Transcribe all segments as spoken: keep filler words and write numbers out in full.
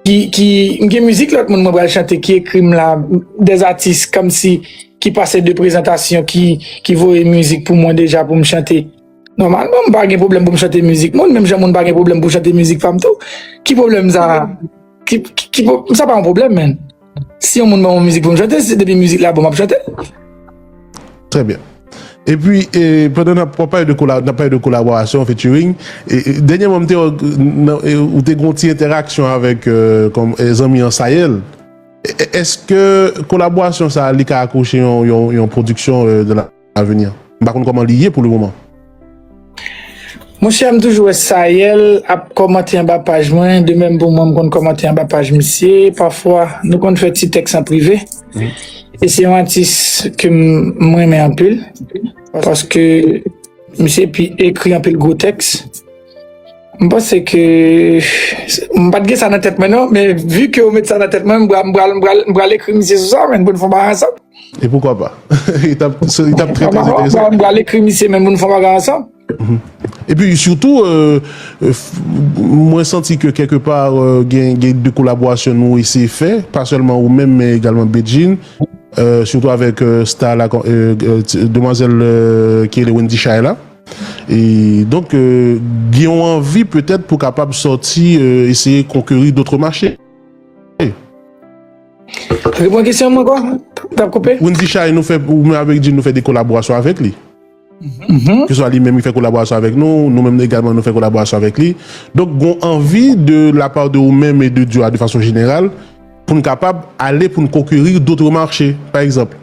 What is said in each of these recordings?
ki, ki, m gen mizik lòt moun mwen pral chante ki ekri m la, des artistes kòmsi ki pase de prezantasyon, ki, ki voye mizik pou mwen deja pou m chante. Nòmalman, m pa gen pwoblèm pou m chante mizik moun, menm jan moun pa gen pwoblèm pou chante mizik pa m tou. Ki pwoblèm sa? Ki, ki, ki pwo- sa pa yon pwoblèm, men. Si yon moun ban yon mizik pou m chante, se depi mizik la bon, m ap chante. Très bien. Epi, e, pandan n ap pale de kola, n ap pale de kolaborasyon, featuring, e, e, dènyèman, m te wè, nan, e, ou te gen yon ti entèraksyon avèk, e, kòm, e, zanmi an Sayèl. E, e, èske kolaborasyon sa a, li ka akouche yon, yon, yon pwodiksyon, e, de l'avenir? M pa konn kòman li ye pou le moman. Monchè, m toujou wè Sayèl ap kòmante anba paj mwen, de menm pou mwen, m konn kòmante anba paj misye. Pafwa, nou konn fè ti tèks an prive. E se yon atis ke m, m renmen anpil. Paske misye pi ekri anpil gwo tèks. M panse ke m pa t gen sa nan tèt mwen non, men vi ke ou met sa nan tèt mwen, m pral, m pral, m pral, m pral ekri misye sou sa, men pou n fè yon bagay ansanm. E poukwa pa? Li t ap, li t ap trè, trè enteresan. M pral ekri misye, men pou n fè yon bagay ansanm. Epi sitou, e, e, mwen santi ke kèlke pa, e, gen, gen de kolaborasyon nou eseye fè, pa sèlman ou menm, men egalman Bedjine, e, sitou avèk, e, star la, e, e, demwazèl, e, ki rele Wendy Shay la. E donk, e, gen yon anvi petèt pou kapab sòti, e, eseye konkeri dòt mache. Reponn kesyon mwen ankò. T ap koupe. Wendy Shay, nou fè, ou menm avèk Jim, nou fè de kolaborasyon avèk li. Ke swa li menm ki fè kolaborasyon avèk nou, nou menm egalman nou fè kolaborasyon avèk li. Donk, gon anvi de la part de ou menm e de Dio a de fason jeneral pou n kapab ale pou n konkeri dòt mache, pa egzanp.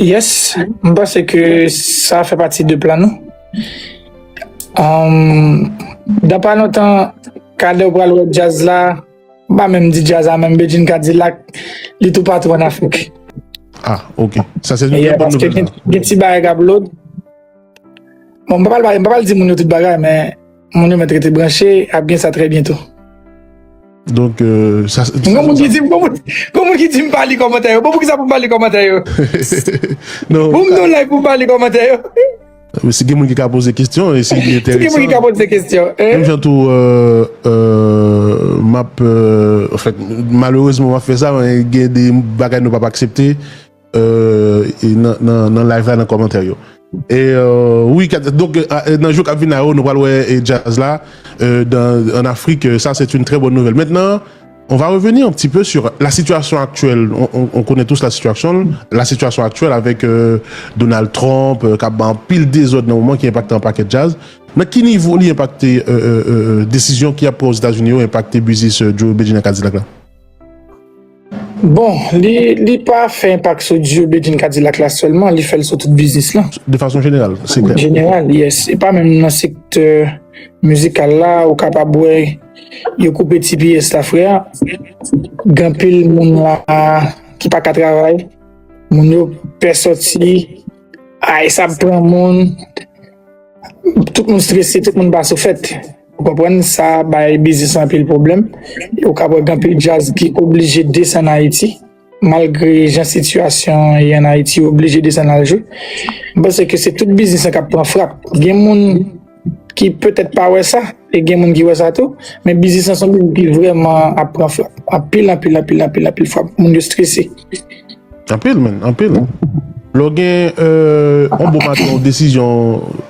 Yes, m panse ke sa fè pati de plan nou. Um, dan pa lontan, Kadè pral wè djaz la, m pa menm di djaz la, menm Bedjine Kadilak, li toupatou ann Afrik. Ah, ok. Sa se yon trè bòn nouvèl. Gen ti bagay k ap lòd. Bon, m pa pral, m pa pral di moun yo tout bagay, men moun yo mèt rete branche, ap gen sa trè byento. Donk, euh, sa... Gon moun ki di m, gon moun, gon moun ki di m pa li kòmantè yo. Bon, poukisa pou m pa li kòmantè yo? Non. Pou m nan live pou m pa li kòmantè yo. Si gen moun ki ka poze kesyon, e si li enterese. Si gen moun ki ka poze kesyon. Menm jan tou, euh, euh, m ap, euh, anfèt, malerezman, m ap fè sa, men gen de bagay nou p ap aksepte. euh, e nan, nan, nan live la, nan kòmantè yo. E, euh, wi, donk, euh, nan jou k ap vin la yo, nou pral wè, e, djaz la, euh, dans, en Afrique, euh, ça c'est une très bonne nouvelle. Maintenant, on va revenir un petit peu sur la situation actuelle. On, on, on connaît tous la situation, la situation actuelle avec, euh, Donald Trump, euh, k ap bay anpil dezòd nan moman ki enpakte an pakèt djaz. Nan ki nivo li enpakte, euh, euh, euh, desizyon ki ap pran Ozetazini yo enpakte biznis, euh, Joe Bedjine Cadillac la? Bon, li, li pa fè enpak sou Joe Bedjine Cadillac la sèlman, li fè l sou tout biznis lan. De fason jeneral, se klè. Jeneral, yes. E pa menm nan sektè mizikal la, ou kapab wè, yo koupe T P S la, frè. Gen anpil moun la ki pa ka travay. Moun yo pè sòti. Ay, sa ap pran moun. Tout moun strese, tout moun pa sou fèt. Ou konprann, sa bay biznis anpil pwoblèm. E ou ka wè gen anpil djaz ki oblije desann Ayiti. Malgre jan sitiyasyon an ye ann Ayiti, yo oblije desann al jwe. M panse ke se tout biznis lan k ap pran frap. Gen moun ki petèt pa wè sa, e gen moun ki wè sa tou, men biznis lan se yon biznis ki vrèman ap pran frap. Anpil, anpil, anpil, anpil, anpil frap. Moun yo strese. Anpil, men, anpil. Lè w gen, euh, yon bon maten, yon desizyon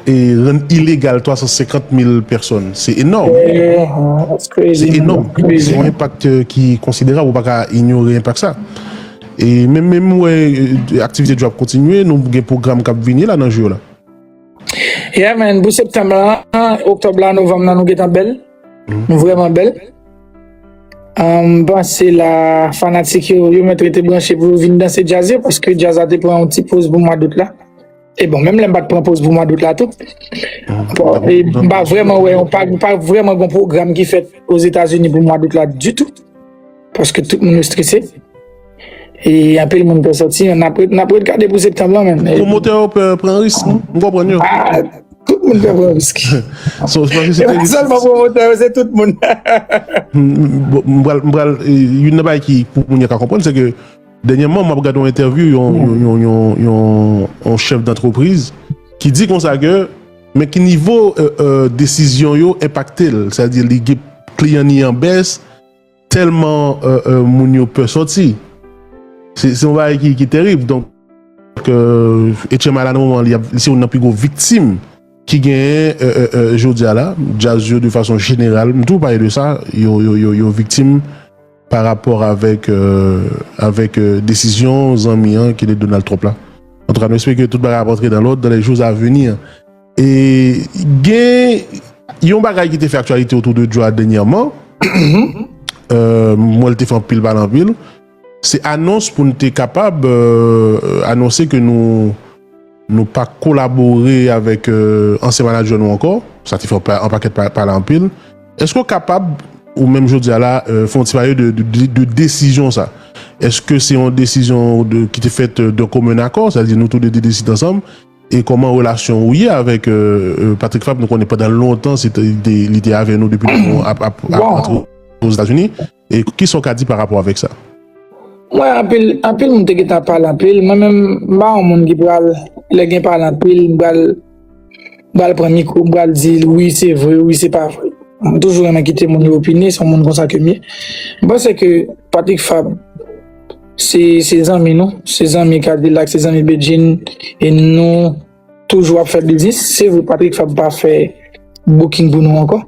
e rann ilegal twa san senkant mil pèsòn. Se enòm. Se enòm. Se yon enpak, euh, ki konsiderab, ou pa ka inyore enpak sa. E menm, menm, wè, euh, aktivite yo ap kontinye, nou gen pwogram k ap vini la nan jou yo la. Yeah, man, pou septanm la, oktòb la, novanm la, nou gentan bèl. Nou vrèman bèl. M panse la, fanatik yo, yo mèt rete branche pou yo vin danse djaz yo, paske djaz la te pran yon ti poz pou mwa dout la. E bon, menm lè m pa t pran poz pou mwa dout la tou. Bon, e m pa vrèman wè, m pa, m pa vrèman gon pwogram ki fèt Ozetazini pou mwa dout la ditou. Paske tout moun yo strese. E anpil moun pè sòti, n ap, n ap ret gade pou septanm lan, men. Pwomotè yo pè pran risk, m konprann yo. Tout moun pè pran risk. So, se pa sèlman pwomotè yo, se tout moun. M pral, m pral, youn nan bagay ki pou moun yo ka konprann, se ke dènyèman, m ap gade yon entèvyou yon, yon, yon, yon, yon, yon chèf dantrepriz ki di konsa ke, men ki nivo, euh, euh, desizyon yo enpakte l, sètadi li gen kliyan ni an bès, tèlman euh, euh, moun yo pè sòti. Se se yon bagay ki, ki terib. Donk, euh, H M I la nan moman li ap- li se youn nan pi gwo viktim ki genyen euh, euh, euh, jodi a la, djaz yo de fason jeneral, m toujou pale de sa, yo, yo, yo, yo viktim pa rapò avèk euh, avèk euh, desizyon zanmi an ki te Donald Trump la. Antouka, nou espere ke tout bagay ap antre dans l'ordre dans les jours à venir. E gen yon bagay ki te fè aktyalite otou de Djwa dènyèman. Euh, mwen, l te fè anpil pale anpil. Se anons pou n te kapab euh, anonse ke nou nou pa kolabore avèk euh, ansyen manadjè nou ankò. Sa te fè pa- an pakèt pa- pale anpil. Èske w kapab, ou menm jodi a la, euh, fè yon ti pale de, de, de, de desizyon sa? Èske se yon desizyon de, ki te fèt euh, de komin akò, sa vle di nou tou de te deside ansanm? E kòman relasyon ou ye avèk euh, euh, Patrick Fabre? Nou konnen pandan lontan se te- li te- li te avè nou depi nou ap ap ap Bon, antre Ozetazini. E kisa w ka di pa rapò avèk sa? Mwen, anpil anpil moun te gentan pale anpil. Mwen menm, m pa yon moun ki pral, lè gen pale anpil, m pral m pral pran mikwo, m pral di wi se vre, wi se pa vre. M toujou renmen kite moun yo opine, se yon moun konsa ke m ye. M panse ke Patrick Fabre se se zanmi nou, se zanmi Kadilak, se zanmi Bedjine, e nou toujou ap fè biznis. Se vre Patrick Fabre pa fè booking pou nou ankò.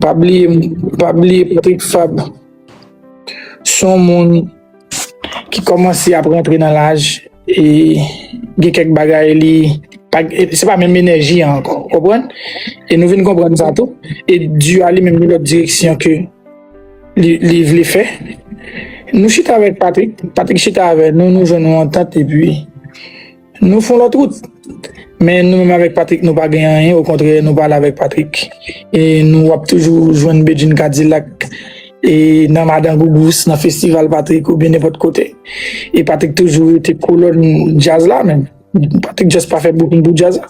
Pa bliye pa bliye Patrick Fabre se yon moun ki kòmanse ap rantre nan laj, e gen kèk bagay li pa, se pa menm enèji an ankò, konprann? E nou vin konprann sa tou. E Djwa li menm gen lòt direksyon ke li, li vle fè. Nou chita avèk Patrick, Patrick chita avè nou, nou jwenn yon antant epi nou fè yon lòt wout. Men nou menm avèk Patrick nou pa gen anyen, okontrè nou pale avèk Patrick. E nou ap toujou jwenn Bedjine Kadilak e nan Madan Gougous, nan festival Patrick oubyen nenpòt kote. E Patrick toujou rete kolòn djaz la, men Patrick just pa fè booking pou djaz la.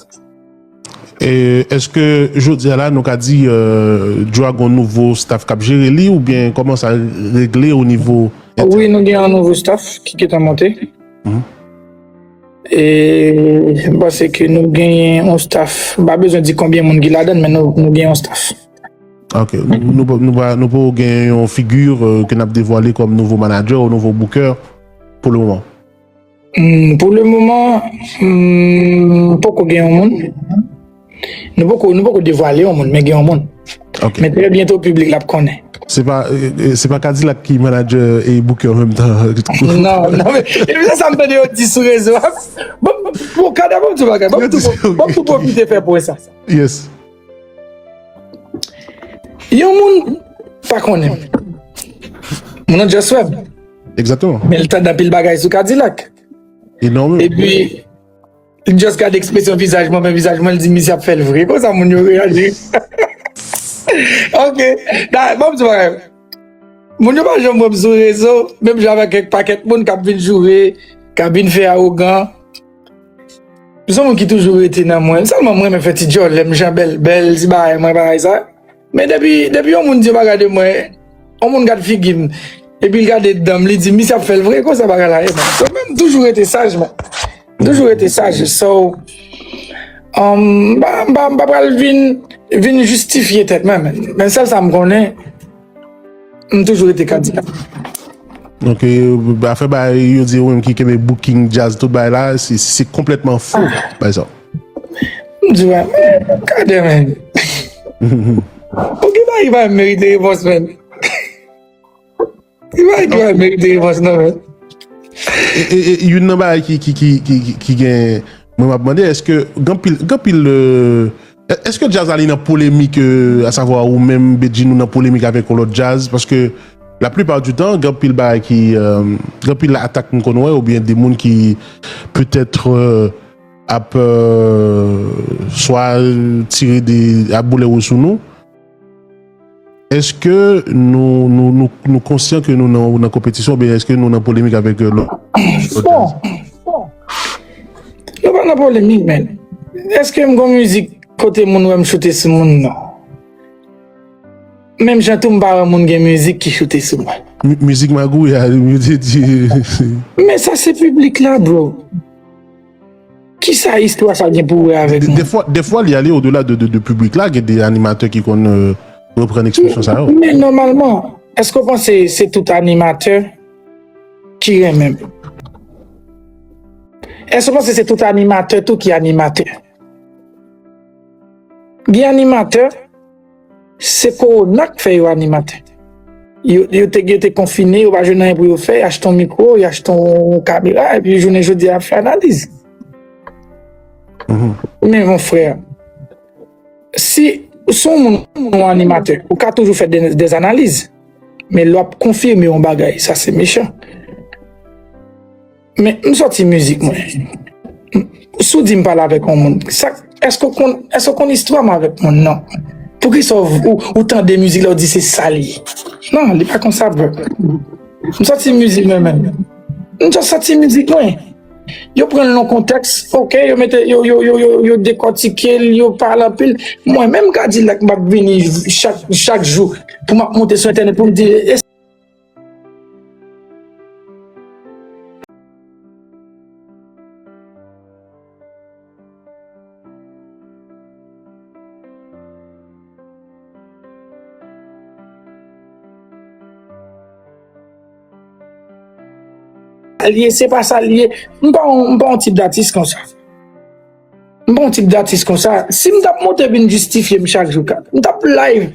E èske jodi a la nou ka di euh, Djwa gon nouvo staff k ap jere li oubyen kòman sa regle o nivo Wi, nou gen yon nouvo staff ki gentan monte. Mhm. E m panse ke nou genyen yon staff, m pa bezwen di konbyen moun ki ladan l, men nou, nou gen yon staff. Ok, nou, nou, nou, nou, nou poko gen yon figi euh, ke n ap devwale kòm nouvo manadjè ou nouvo booker pou le moman. Hmm, pou le moman, hmm, poko gen yon moun. Nou poko, nou poko devwale yon moun, men gen yon moun. Ok. Men trè byento piblik la ap konnen. Se pa, euh, euh, se pa Kadilak ki manadjè e booker an menm tan. Non, non, men e se sa m tande yo di sou rezo a. Bon, bon, Kada, bon, ti bagay. Bon, pou, bon, pou pwofite fè pwen sa. Yes. Yon moun pa konnen m. Moun nan just wè m. Exactement. Men l tande anpil bagay sou Kadilak. Enorme. Epi, li just gade ekspresyon vizaj mwen, men vizaj mwen, li di misye ap fè l vre. Konsa moun yo reyaji. Ok. Da, bon, ti bagay. Moun yo pa janm wè m sou rezo, menm jan avèk kèk pakèt moun k ap vin joure, k ap vin fè awogan. M se yon moun ki toujou rete nan mwen. Sèlman mwen renmen fè ti djòlè m, jan bèl bèl, ti bagay mwen, bagay sa. Men depi, depi yon moun di yon bagay de mwen, yon moun gad figi m, epi l gade dan m, li di misye ap fè l vre, konsa bagay la ye, man. So, men m toujou rete saj, man. M toujou rete saj. So, um, m pa, m pa, m pa pral vin, vin jistifye tèt mwen, men, men sèl sa m konnen, m toujou rete Kadilak. Donk, euh, afè ba yo di ou menm ki kenbe booking djaz tout bagay la, se se konplètman fo, pa egzanp. M di, wè, men, gade, men. Ou ki bagay ki pa merite repons, men. Ki bagay ki pa merite repons, non, men. E, e, e youn nan bagay ki, ki, ki, ki, ki, ki gen, mwen m ap mande, èske gen pil, gen pil, euh, è- èske djaz la li nan polemik, euh, asavwa ou menm, Bedjine, ou nan polemik avèk yon lòt djaz? Paske la plupart du temps, gen pil bagay ki, euh, gen pil atak m konn wè, oubyen de moun ki petèt euh, ap euh, swa tire de, ap boule ou sou nou. Èske nou, nou, nou, nou konsyan ke nou nan, nan konpetisyon, oubyen èske nou nan polemik avèk euh, lòt lòt Bon, djaz? Nou pa nan polemik, men. Èske m gon mizik kote moun wè m choute sou moun? Non. Menm jan tou m pa wè moun gen mizik ki choute sou mwen. Mi- Mizik magouya, yo te di. Men sa se piblik la, bro. Kisa istwa sa gen pou wè avèk mwen? Defwa, defwa li ale odela de, de, de piblik la, gen de animatè ki konn euh, reprann ekspresyon sa yo. Men nòmalman, èske w panse se tout animatè ki renmen? Èske w panse se tout animatè tou ki animatè? Gen animatè, se kowona k fè yo animatè. Yo, yo te, yo te konfine, yo pa jwenn anyen pou yo fè, y achte yon mikwo, y achte yon kamera, epi jounen jodi a, y ap fè analiz. Men mon frè, si, si yon moun, yon animatè, ou ka toujou fè de, de analiz. Men lè w ap konfime yon bagay, sa se mechan. Men m sòti mizik mwen. Si w di m pale avèk yon moun, sa, èske w konn, èske w konn istwa m avèk moun nan? Poukisa w, ou, ou tande mizik la, w di se sa li ye? Non, li pa konsa, bro. M sòti mizik mwen menm. M just sòti mizik mwen. Yo pran l nan kontèks, oke, yo mete, yo, yo, yo, yo, yo dekòtike l, yo pale anpil. Mwen menm, Kadilak, m ap vini chak, chak jou pou m ap monte sou entènèt pou m di, e Li ye, se pa sa li ye. M pa yon, m pa yon tip datis konsa. M pa yon tip datis konsa. Si m t ap monte vin jistifye m chak jou, ka, m t ap live,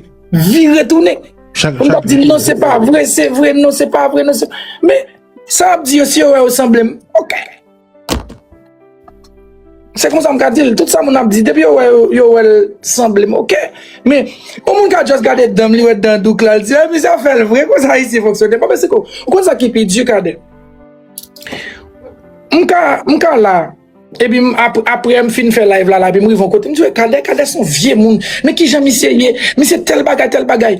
vire tounen. Pou m t ap di, non, se pa vre, se vre, non, se pa vre, non, se. Men, sa y ap di yo, si yo wè yo sanble m, oke. Se konsa m ka di l. Tout sa moun ap di, depi yo wè, yo, yo wè l sanble m, oke. Men, yon moun ka just gade dan m, li wè dan douk la, l di, e, misye ap fè l vre, konsa Ayisyen fonksyone. Bon, men se ko, ou konn sa ki pi di, Kadè? M ka, m ka la, epi m, ap, apre m fin fè live la, la, epi m rive yon kote, m di, Kadè, Kadè se yon vye moun. Men kijan misye ye? Misye tèl bagay, tèl bagay.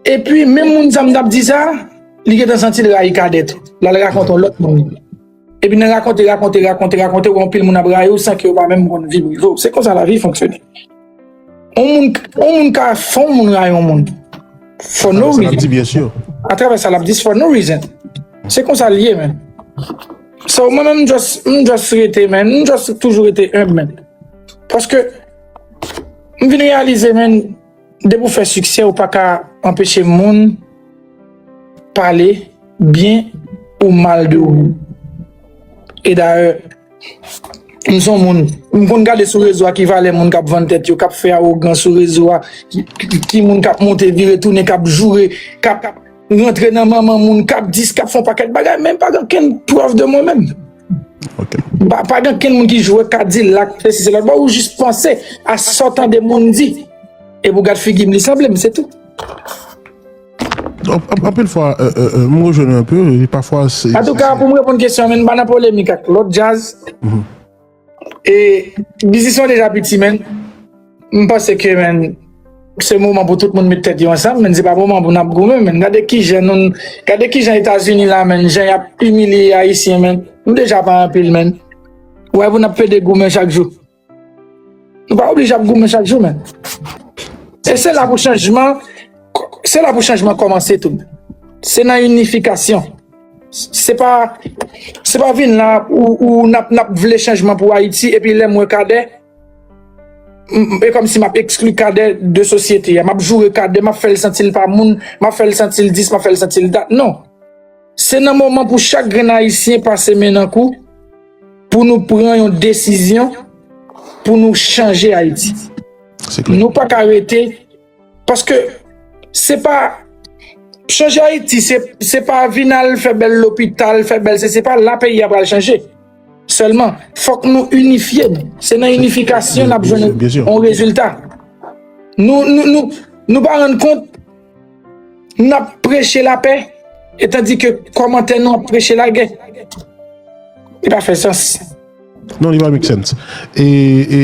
Epi, menm moun sa m t ap di sa, li gentan santi l rayi Kadè tou. L al rakonte yon lòt moun. Epi nan rakonte, rakonte, rakonte, rakonte, ou wè anpil moun ap rayi w san ke yo pa menm konn vi prive w. Se konsa lavi fonksyone. Yon moun, yon moun ka fè yon moun rayi yon moun. For no reason. Atravè sa l ap di, for no reason. Se konsa l ye, man. So, mwen menm, m just, m just rete, man. M just toujou rete enb, man. Paske, m vin reyalize, man, depi w fè siksè, ou pa ka anpeche moun pale byen ou mal de ou menm. E dayè, m se yon moun, m konn gade sou rezo a ki valè moun k ap vann tèt yo, k ap fè awogan sou rezo a, ki, ki, ki moun k ap monte, vire tounen, k ap joure, k ap, k ap rantre nan manman moun, k ap dis, k ap fè yon pakèt bagay, men pa gen okenn prèv de mwen menm. Pa, pa gen okenn moun ki joure Kadilak, sesi, sela. Bon, ou jis panse a sa w tande moun di. Epi w gad figi m, li sanble m, se tou. An-, an-, anpil fwa, euh, euh, euh, m rejwenn ou anpil, e pafwa se. Antouka, pou m reponn kesyon an, men m pa nan polemik ak lòt djaz. E biznis lan deja piti, men m panse ke, men, se moman pou tout moun met tèt yo ansanm, men se pa moman pou n ap goumen, men gade kijan nou, gade kijan Etazini la, men, jan y ap imilye Ayisyen, men, nou deja pa anpil, men. Wè pou n ap pede goumen chak jou. Nou pa oblije ap goumen chak jou, men. E se la pou chanjman, se la pou chanjman kòmanse tou. Se nan inifikasyon. Se pa, se pa vin la ou, ou n ap, n ap vle chanjman pou Ayiti, epi lè m wè Kadè, m, m, e kòmsi m ap ekskli Kadè de sosyete a. M ap joure Kadè, m ap fè l santi l pa moun, m ap fè l santi l dis, m ap fè l santi l dat. Non. Se nan moman pou chak grenn Ayisyen pase men nan kou, pou nou pran yon desizyon, pou nou chanje Ayiti. Nou pa ka rete, paske se pa, chanje Ayiti, se, se pa vin al fè bèl lopital, fè bèl, se, se pa la peyi a pral chanje. Sèlman, fòk nou inifye nou. Se nan inifikasyon n ap jwenn yon rezilta. Nou, nou, nou, nou pa rann kont, n ap preche lapè, e tandi ke kòmantè nou ap preche lagè. Li pa fè sans. Non, li pa make sense. E, e,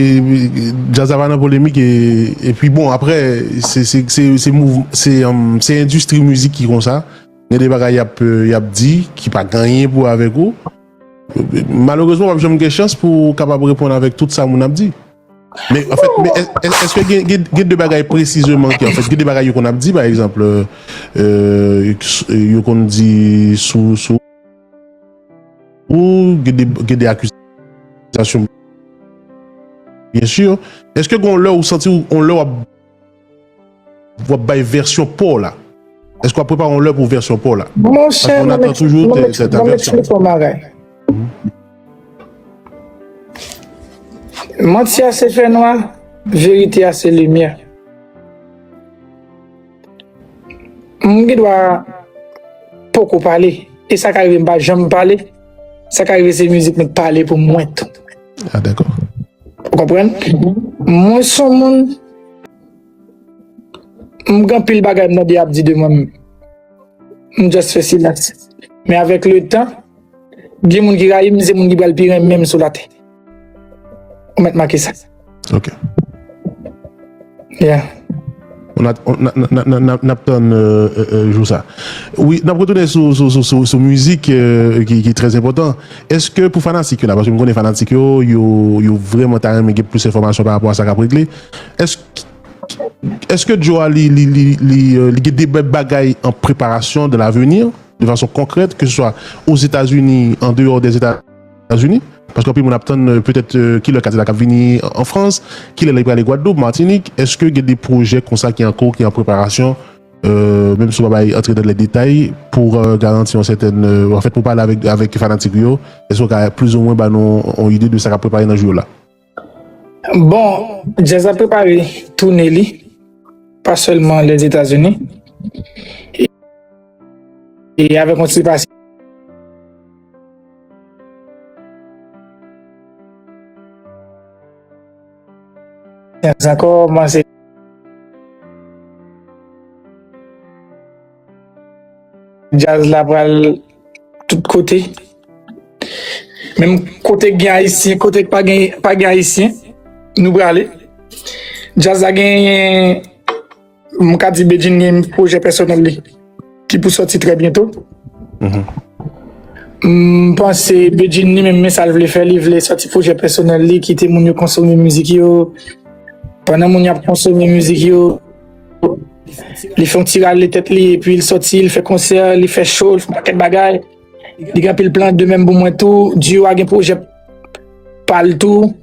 djaz la pa nan polemik, e, epi bon, aprè, se, se, se, se mouv-, se, um, se endistri mizik ki konsa. Gen de bagay y ap, euh, y ap di, ki pa gen anyen pou wè avèk ou. Malerezman, w ap janm gen chans pou w kapab reponn avèk tout sa moun ap di. Men, anfèt, men, èske gen, gen, gen de bagay presizeman ki, anfèt, gen de bagay yo konn ap di, pa egzanp, euh, yo konn di sou, sou, ou gen de, gen de akizasyon, byen si, èske gen yon lè ou santi w, yon lè w ap w ap bay vèsyon pa w la? Èske w ap prepare yon lè pou vèsyon pa w la? Paske on attend toujours certaines versions. Monchè, mwen mèt, mwen mèt, mwen mèt yon bagay. Manti a se fènwa, verite a se limyè. M gen dwa poko pale, e sa ka rive m pa janm pale, sa ka rive se mizik mwen pale pou mwen tou. Ah, dakò. Ou konprann? Mwen se yon moun, m gen anpil bagay m tande y ap di de mwen, m just fè silans. Men avèk letan, gen moun ki rayi m, se moun ki pral pi renmen m sou latè. Ou mèt make sa. Ok. Yeah. N ap tann jou sa. Wi, n ap retounen sou, sou, sou, sou, sou mizik ki, ki trè enpòtan. Èske pou fanatik yo la, paske m konnen fanatik yo, yo, yo vrèman ta renmen gen plis enfòmasyon pa rapò a sa k ap regle. Èske, èske Joe a li, li, li, li, li gen de bèl bagay an preparasyon dans l'avenir, de façon concrète, que ce soit aux États-Unis, en dehors des États-Unis? Paske anpil moun ap tann, euh, petèt, euh, kilè Kadilak ap vini an, an Frans, kilè li prale Gwadloup, Matinik. Èske gen de pwojè konsa ki an kou, ki an preparasyon, euh, menm si w pa bay antre nan lè detay, pou, euh, garanti yon sètèn, euh, anfèt, pou pale avèk, avèk fanatik yo, èske w ka plizoumwen ba nou yon ide de sa k ap prepare nan jou yo la? Bon, djaz ap prepare toune li, pa sèlman Lèzetazini. E, e avèk yon ti pasyans ankò, mwen se djaz la pral tout kote. Menm kote k gen ayisyen, kote k pa gen, pa gen ayisyen, nou prale. Djaz la genyen, m ka di Bedjine gen pwojè pèsonèl li ki pou sòti trè byento. M panse Bedjine li menm, men sa l vle fè, li vle sòti pwojè pèsonèl li, kite moun yo konsome mizik yo. Pandan moun yo ap konsome mizik yo, li fè yon ti rale tèt li, epi l sòti, l fè konsè, li fè cho, l fè yon pakèt bagay. Li gen anpil plan de menm pou mwen tou. Duo a gen pwojè pa l tou.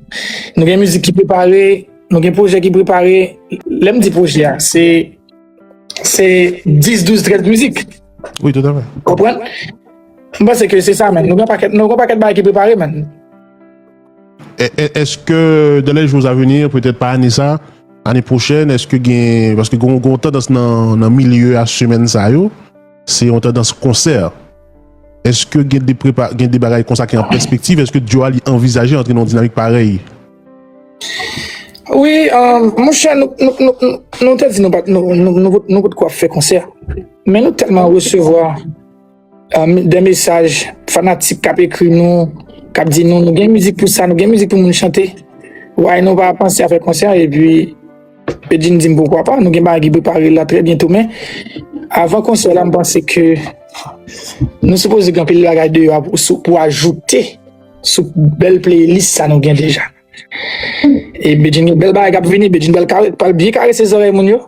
Nou gen mizik ki prepare, nou gen pwojè ki prepare. Lè m di pwojè a, se, se dis, douz, trèz mizik. Wi, toutafè. Konprann? M panse ke se sa, menm. Nou gen pakèt, nou gen pakèt bagay ki prepare, menm. È-, è-, èske dans les jours à venir, petèt pa ane sa, ane pwochèn, èske gen, paske gon, gon tandans nan, nan milye a semèn sa yo, se yon tandans konsè. Èske gen de prepa-, gen de bagay konsa ki an pèspektiv? Èske Duo a li anvizaje antre nan yon dinamik parèy? Wi, euh, monchè, nou, nou, nou, nou, nou te di nou pa, nou, nou, nou, nou potko ap fè konsè. Men nou tèlman resevwa, euh, de mesaj fanatik k ap ekri nou, k ap di nou, nou gen mizik pou sa, nou gen mizik pou moun chante. Why nou pa panse a fè konsè? Epi Bedjine di m poukwa pa, nou gen bagay ki prepare la trè byento, men avan konsè la, m panse ke nou sipoze gen anpil bagay deyò a pou, sou, pou ajoute sou bèl playlist sa nou gen deja. E Bedjine gen bèl bagay k ap vini, Bedjine pral kare-, pral byen karese zòrèy moun yo.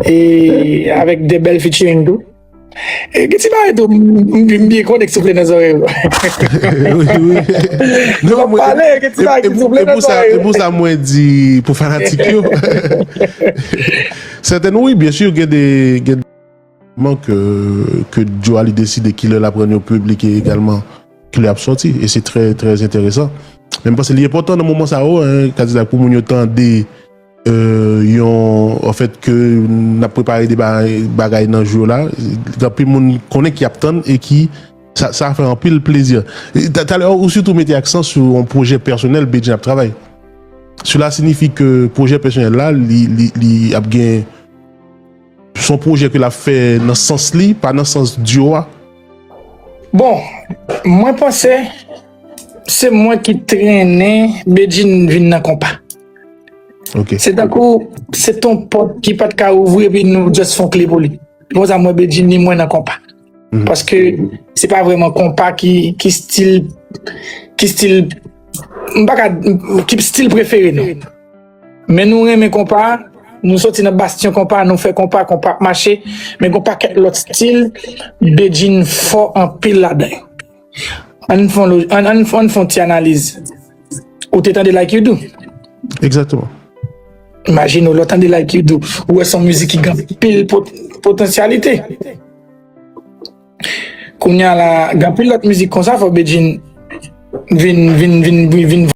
E avèk de bèl featuring tou. E gen ti bagay tou, m, m, m byen konnen k soufle nan zòrèy ou. Wi, wi. Non, mwen, pale, gen ti bagay ki soufle nan zòrèy ou. E pou sa, e pou sa mwen di pou fanatik yo. Sètèn, wi, byen si, gen de, gen de moman ke, ke Duo a li deside kilè l ap rann yo piblik e egalman kilè ap sòti. E se trè, trè enteresan. Men m panse li enpòtan nan moman sa yo, en, Kadilak, pou moun yo tande, euh, yon, anfèt, ke n ap prepare de ba-, bagay nan jou yo la. Gen anpil moun konnen ki ap tann e ki, sa, sa fè anpil plezi. E ta-, talè, ou sitou mete aksan sou yon pwojè pèsonèl Bedjine ap travay. Cela signifie que pwojè pèsonèl la, li, li, li ap gen, se yon pwojè ke l ap fè nan sans li, pa nan sans Duo a. Bon, mwen panse se mwen ki trennen Bedjine vin nan konpa. Ok. Se tankou, se t on pòt ki pa t ka ouvri epi nou just fè on kle pou li. Konsa mwen Bedjine ni mwen nan konpa. Paske se pa vrèman konpa ki, ki stil, ki stil, m pa ka, ki stil prefere nou. Men nou renmen konpa, nou soti nan bastyon konpa, nou fè konpa, konpa ap mache, men gon pakèt lòt stil, Bedjine fò anpil ladan yo. Ann fè on lo-, ann, ann, ann fè on ti analiz. Ou te tande Like You Do? Egzakteman. Imajine w, lè w tande Like You Do, ou wè se yon mizik ki gen anpil pot- potansyalite. Kounye a la, gen anpil lòt mizik konsa, fò Bedjine vin, vin, vin, vin, vin